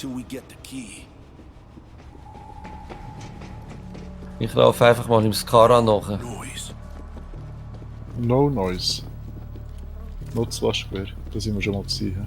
till we get the key. Ich laufe einfach mal im Skara nach. Noise. No Noise. Nutzwaschgewehr. Da sind wir schon mal gewesen.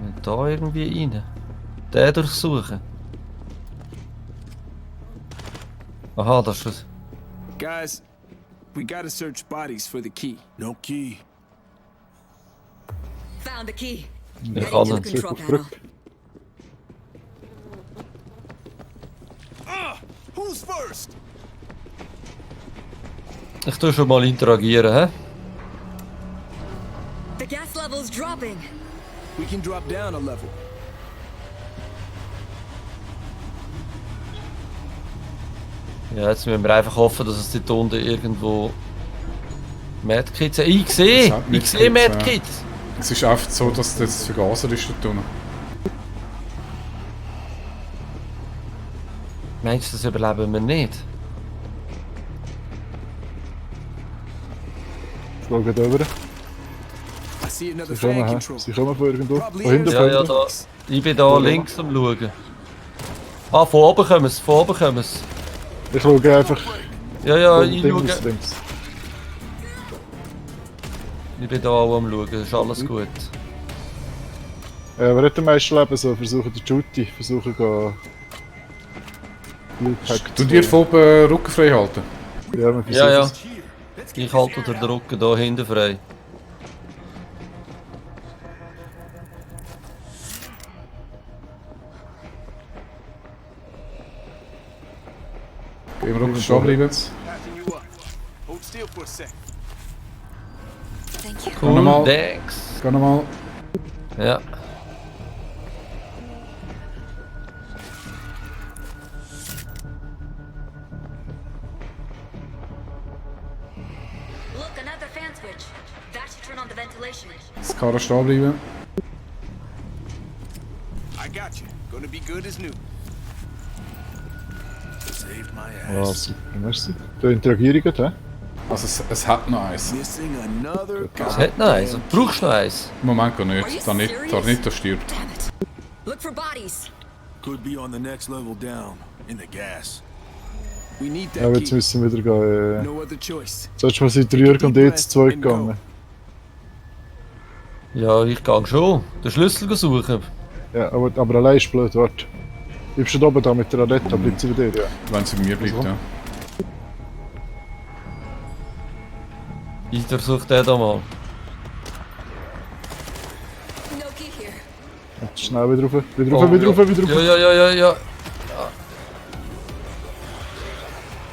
Und da irgendwie rein. Den durchsuchen. Aha, das ist was. Guys, we gotta search bodies for the key. No key. Found the key. Ich Heading kann to the nicht. control Zurück auf panel. Brücke. Who's first? Ich tue schon mal interagieren, hä? The gas level's dropping. We can drop down a level. Ja, jetzt müssen wir einfach hoffen, dass es dort unten irgendwo Medkits hat. Ich sehe! Ich sehe Medkits! Es ist einfach so, dass das Vergaser ist dort unten. Meinst du, das überleben wir nicht? Ich schaue gerade rüber. I see another Sie kommen, fan hä? control. Sie kommen von irgendwo. Probably Da hinten Ja, ja, kommen da. Ich bin da links am schauen. Ah, von oben kommen sie, von oben kommen sie. Ich schaue einfach. Ja, ja, da ich links, schaue. links. Ich bin da auch am schauen, ist alles gut. Wer hat am meisten Leben? So, versuchen den Juti. Versuchen gehen. Wheelpack Du dir von oben Rücken frei halten. Ja, wir Ja, ja. versuchen Ich halte den Rücken da hinten frei. Im Rücken stehen bleiben. Passing you up. Hold still for a sec. Thank you. Cool, nochmal. thanks. Geh nochmal. Ja. Look, another fan switch. That should turn on the ventilation. Das Karre stehen bleiben. I got you. Gonna be good as new. Saved my Ah, ass. super, merci. Da interagieren gerade, hä? Also es hat noch eins. Missing another Es hat noch eins. Brauchst du noch eins? Im Moment gar Are you nicht. Da nicht, serious? da stirbt. Damn it. Look for bodies. Could be on the next level down. In the gas. We need Ja, that aber jetzt key. müssen wir wieder gehen. No other choice. Sollst du mal seit 3 Jahren und jetzt 2 gegangen? Ja, ich gehe schon. Den Schlüssel suchen. Ja, aber allein ist blöd, warte. Bleibst du da oben da mit der Aletta, bleibt sie bei dir, ja. Wenn sie bei mir bleibt, ja. Ich versuche den da mal. No key here. Jetzt schnell wieder rauf, wieder rauf, wieder rauf, wieder Ja, rauf. ja, ja, ja, ja.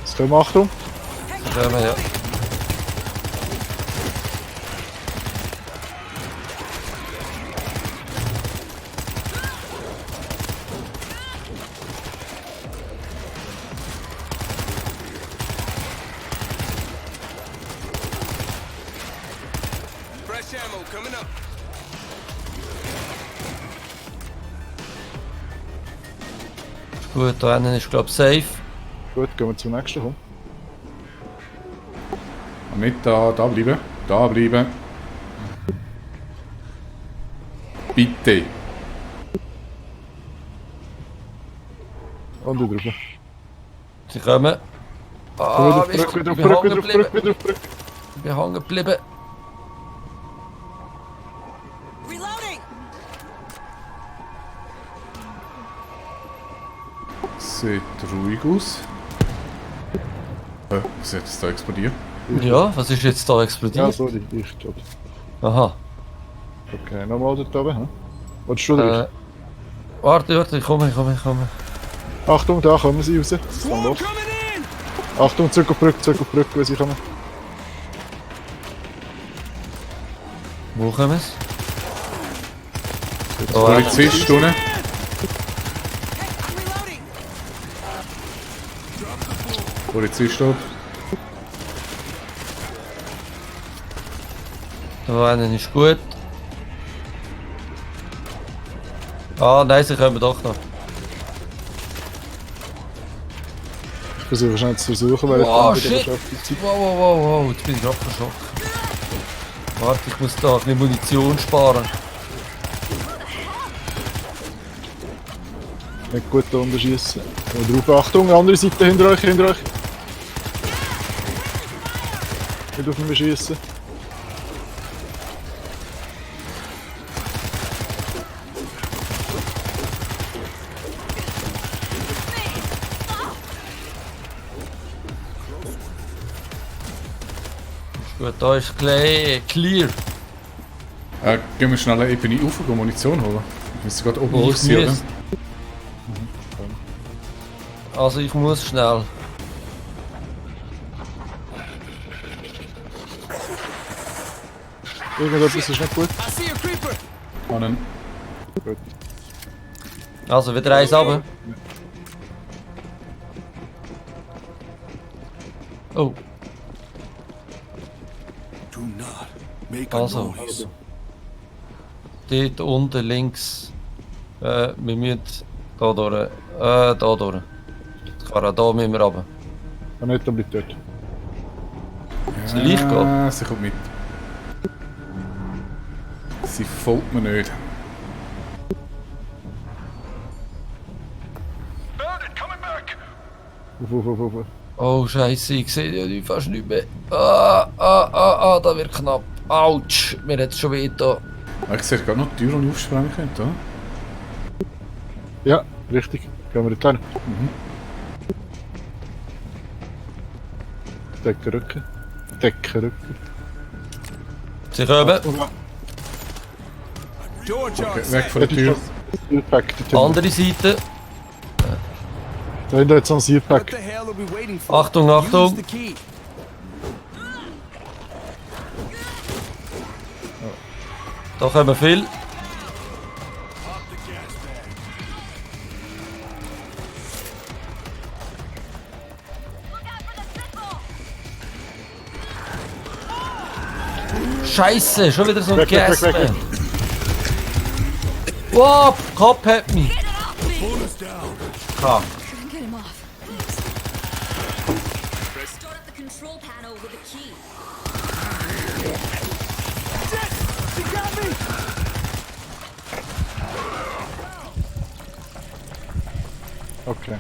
Jetzt können wir, Achtung. Ja. Fresh ammo coming up. Ist gut, da hinten ist glaube ich safe. Gut, gehen wir zum nächsten, komm. Und nicht da bleiben. Da bleiben. Bitte. Und wieder rauf. Sie kommen. Komm Ah, wieder auf ich Brücke, bin wieder auf hängen Brücke, wieder auf geblieben. Brücke, wieder auf Brücke. Ich bin hängen geblieben. Reloading. Sieht ruhig aus. Was hat das da explodiert? Ja, was ist jetzt da Ja, explodiert? sorry, ich glaube. Aha. Okay, nochmal dort oben, hä? Wolltest du durch? Warte, ich komme. Achtung, da kommen sie raus. Es kann los. Coming in! Achtung, zurück auf Brücke, wenn sie kommen. Wo kommen sie? Polizist unten. I'm reloading. Polizist steht. Da hinten ist gut. Ah, nein, sie kommen doch noch. Ich versuche schnell zu versuchen, weil Wow, ich shit! Wow, jetzt bin ich gerade verschockt. Warte, ich muss da ein bisschen Munition sparen. Nicht gut da unten schiessen. Und drauf, Achtung, andere Seite, hinter euch, hinter euch. Nicht auf mich schiessen. Gut, da ist clear. Gehen wir schnell eine Ebene rauf und Munition holen. Ich muss gerade oben Ich aussehen, oder? muss. Also ich muss schnell. Irgendetwas ist nicht gut. I see a creeper. Einen. Gut. Also wieder eins runter. Oh, Do not make a also. noise. Dort unten links. Wir müssen da durch. Da durch. Kara, da müssen wir runter. Und nicht, dann bleibt dort. Sie leicht gehen. Sie kommt mit. Sie folgt mir nicht. Auf. Oh Scheiße, ich sehe die fast nicht mehr. Da wird knapp. Autsch, mir hat es schon wieder. Ich sehe gerade noch die Tür, die ich aufsprengen könnte, oder? Ja, richtig. Gehen wir dort hin. Deckenrücken. Deckenrücken. Sie kommen. Door Okay, jars. weg von der Tür. Sealpack, die Tür. Andere Seite. Da hinten hat es einen What Sealpack. the hell are we waiting for? Achtung, Use Achtung. the key. Da kommen viel. Scheiße, schon wieder so ein Weg, weg, weg, weg, Gasman. Wow, Kopf hat mich. Fuck. Couldn't get him off. Start up the control panel with a key. She got me. Okay.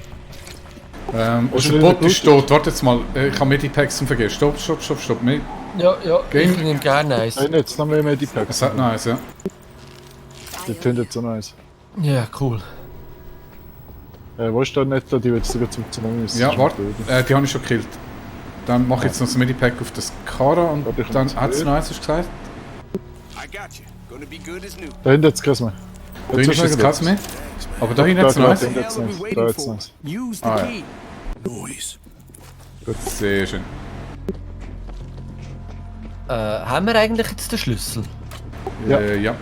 Unser Bot ist tot. Warte jetzt mal. Ich habe Medipacks zum Vergehen. Stopp. Ja, Gehen. ich nehme gerne eins. Da hinten hat es noch mehr Medipacks. Es hat noch eins, ja. Dort hinten hat es noch eins. Ja, cool. Wo ist da nicht? Die wird sogar zum Müssen. Ja, warte. Die habe ich schon gekillt. Dann mache ich jetzt noch das Medipack auf das Kara und Warte, ich dann muss hat es noch eins, hast du gesagt? I got you. Gonna be good as new. Da hinten hat es keinen mehr. Da hinten ist jetzt keins mehr. Aber da hinten hat es noch eins. Da hinten What the hell are we Da waiting hat's for? nice. Use the Ah, ja. key. Noise. Sehr schön. Haben wir eigentlich jetzt den Schlüssel? Ja. Ja. Dann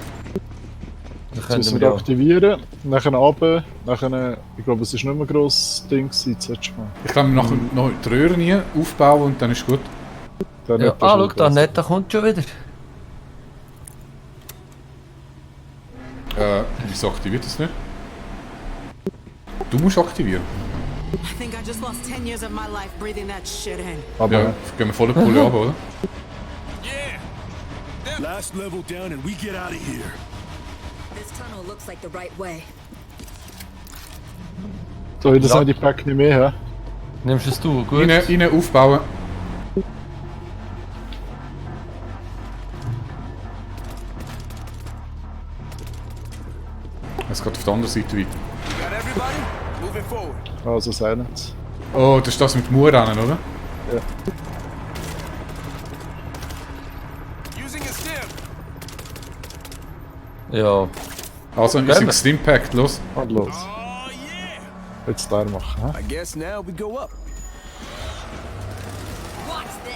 Das können müssen wir wir ja. aktivieren. Nachher runter. Nachher, ich glaube, es ist nicht mehr ein grosses Ding gewesen, das letzte Mal. Ich kann noch die Röhren hier aufbauen und dann ist gut. Dann Ja, hat er schau schon da, das. nicht, da kommt schon wieder. Wieso aktiviert das nicht? Du musst aktivieren. I think I just lost 10 years of my life breathing that shit in. Aber Ja, gehen wir volle Pulle ab, oder? Yeah. Last level down and we get out of here. This tunnel looks like the right way. so, das Ja. sind die Pack nicht mehr. He? Nimmst es du, gut? Rein aufbauen. Es geht auf der anderen Seite weiter. Got everybody? Moving forward. Also Silence. Oh, das ist das mit Murrennen, oder? Using a stim. Ja. Also, wir sind Stimpact, los. Und los. Oh yeah. Jetzt da machen. He? I guess now we go up. Watch this.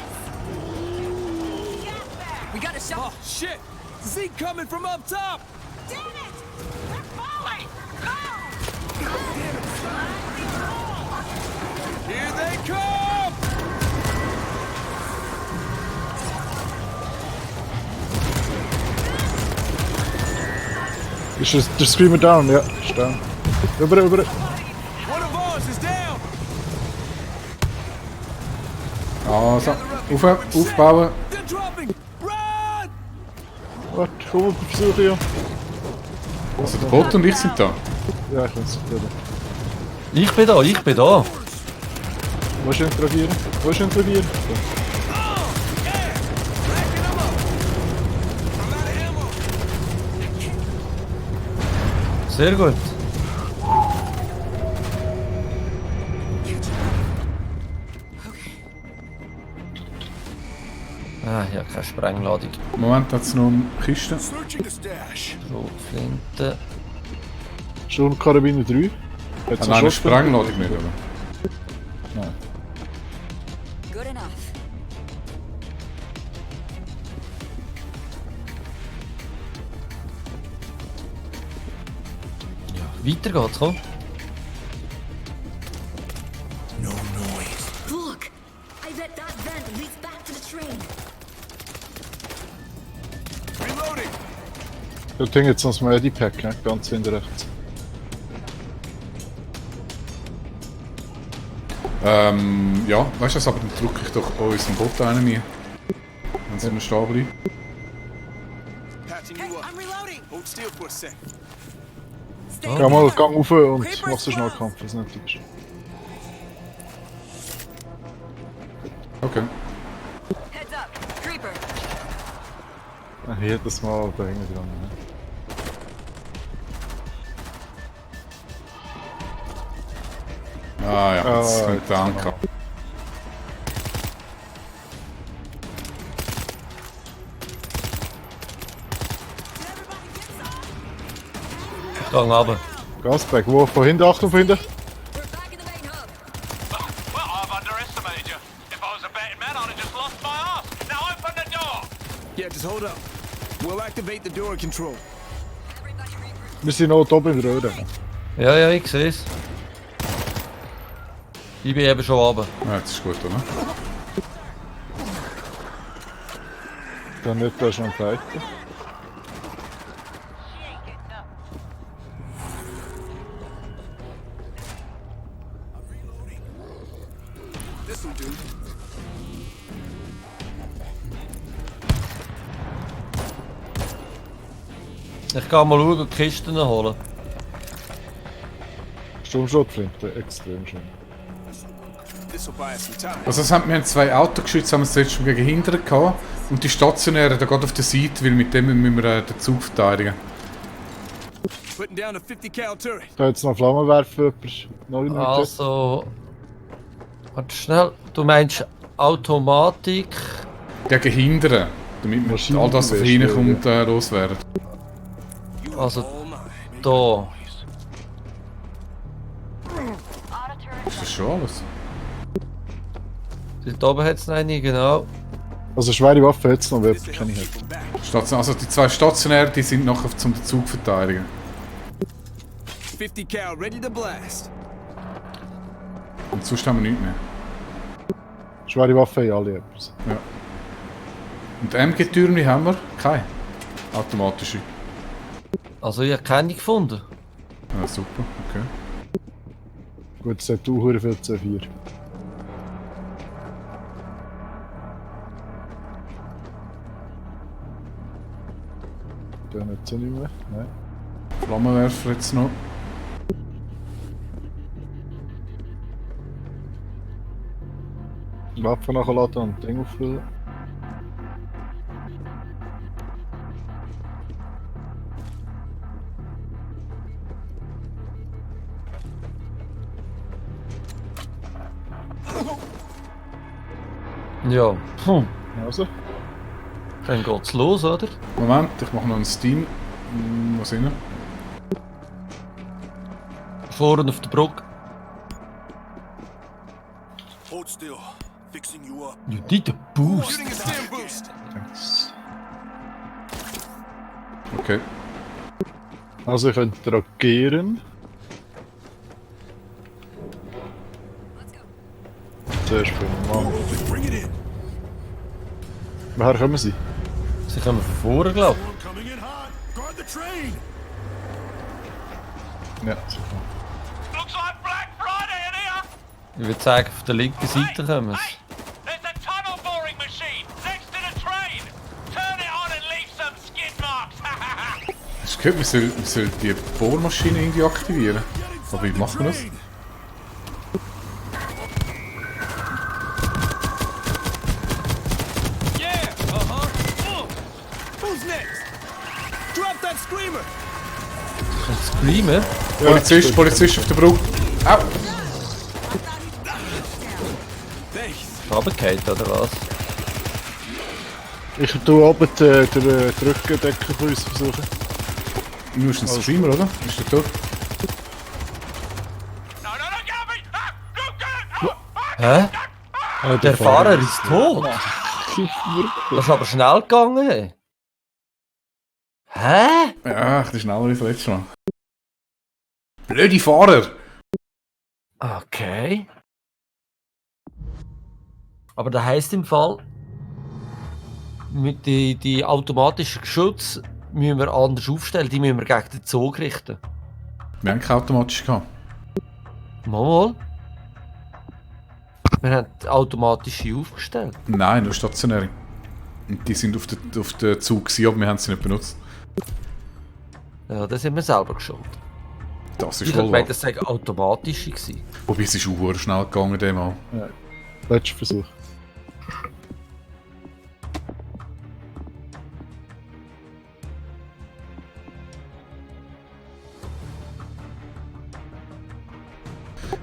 We got a shot. Oh shit! Zeke coming from up top. Damn it! We're falling! Here they come! Ist der Screamer down? Ja, ist down. Über. One of ours is down. Also, aufbauen. They're dropping. Run! Warte, komm, versuche ja. Also, der Bot und ich sind da. Ja, ich kann es probieren. Ich bin da, ich bin da. Wo ist interrogieren? Wo ist interrogieren? Sehr gut. Ah, ja, keine Sprengladung. Im Moment hat es noch eine Kiste. Searching the stash. Schrotflinte. Schon Karabiner 3. Hat's Nein, eine Sprengladung nicht, oder? Nein. Good enough. Weiter geht's, komm. No noise. Look! I bet that vent leads back to the train. Reloading. Da Ding jetzt noch das Medipack, ne? Ganz hinten rechts. Ja, weißt du was, aber dann drücke ich doch unseren Bot rein mir. Wenn sie noch stehen bleiben. Patching Hey, you up. I'm reloading. Hold still for a sec. Stay Geh mal, down. gang rauf und Creepers mach so schnell close. Kampf, was nötig ist. Okay. Heads up! Creeper! Jedes Mal da hinten dran, ne? Ah ja, jetzt Ah, kommt der jetzt Anker. Ich gehe runter. Gasback, wo? Von hinten, Achtung, von hinten! We're back in the main hub. Well, I've underestimated you. If I was a betting man, I'd have just lost my ass. Now open the door. Yeah, just hold up. We'll activate the door control. Everybody regroup. Wir sind noch oben in der Röhre. Ja, ja, ich sehe es. Ich bin eben schon runter. Ja, das ist gut, oder? Dann nicht da schon weiter. This'll do. Ich gehe mal schauen und die Kisten holen. Sturmschrotflinte, extrem schön. This'll buy us some time. Also wir haben zwei Autogeschütze, haben wir das letzte Mal gegen Hintern gehabt. Und die stationären da gerade auf der Seite, weil mit dem müssen wir den Zug verteidigen. Putting down a 50 cal turret. Da jetzt noch Flammenwerfer, jemand neu mit Also. Warte schnell. Du meinst Automatik. Gegen Hintern, damit wir Maschinen- all das, was reinkommt, loswerden. Also Oh my. da. Ist das schon alles? Dort oben hat es noch eine, genau. Also schwere Waffe jetzt noch, wer This'll keine help hat. keep them back. Also die zwei stationären, die sind nachher zum den Zug verteidigen. 50 cal ready to blast. Und sonst haben wir nichts mehr. Schwere Waffe haben alle etwas. Und MG-Türme haben wir keine. Automatische. Also ich habe keine gefunden. Ja, super, okay. Gut, es hat auch viel C4. Dann jetzt auch nicht mehr. Nein. Flammenwerfer jetzt noch. Waffe nachladen und Ding auffüllen. Ja. Also, Dann geht's los, oder? Moment, ich mache noch ein Steam. Was rein? Vorne auf der Brücke. Hold still. Fixing you up. Ja, die der Boost. Shooting a stim boost. thanks. Okay. Also ich könnte interagieren. Zuerst für den Mann. Bring it in. Woher kommen sie? Sie kommen von vorne, glaube Storm coming in hot. Guard the train. Ja, super. Looks like Black Friday in here. ich. Ich würde sagen, auf der linken Seite kommen sie. Hey, there's a tunnel boring machine next to the train. Turn it on and leave some skid marks. Hast du gehört, wir sollen die Bohrmaschine irgendwie aktivieren? Aber wie machen wir das? that screamer! Screamer? Polizist auf der Brücke. Au! Thanks. Runtergefallen, oder was? Ich tue oben den Rückendecker von uns versuchen. Du bist ein Streamer, oder? Ist der tot? No, get me! Ah, Hä? Der Fahrer ist tot? Das ist aber schnell gegangen. Hä? Ja, das ist schneller als letztes Mal. Blöde Fahrer! Okay. Aber das heisst im Fall, mit die automatischen Geschütze müssen wir anders aufstellen, die müssen wir gegen den Zug richten. Wir haben keine automatisch gehabt. Mal. Wir haben die automatische aufgestellt. Nein, nur stationäre. Und die sind auf den Zug gewesen, aber wir haben sie nicht benutzt. Ja, das sind wir selber geschuld. Das ist Ich wohl meine, wahr. das sei automatische gewesen. Wobei es ist auch verdammt schnell gegangen, dem Mal. Letzter Versuch.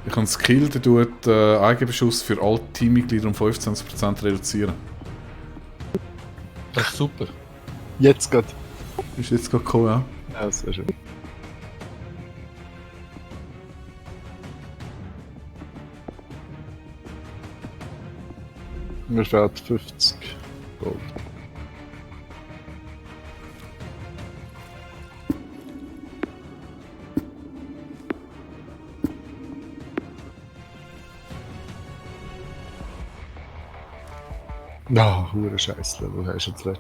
Ich habe einen Skill, der tut Eigenbeschuss für alle Teammitglieder um 15% reduzieren. Das ist super. Jetzt geht. Ist jetzt gerade gekommen, ja? Ja, sehr schön. Mir fehlt 50 Gold. Ja, hure Scheißlevel hast du jetzt letztes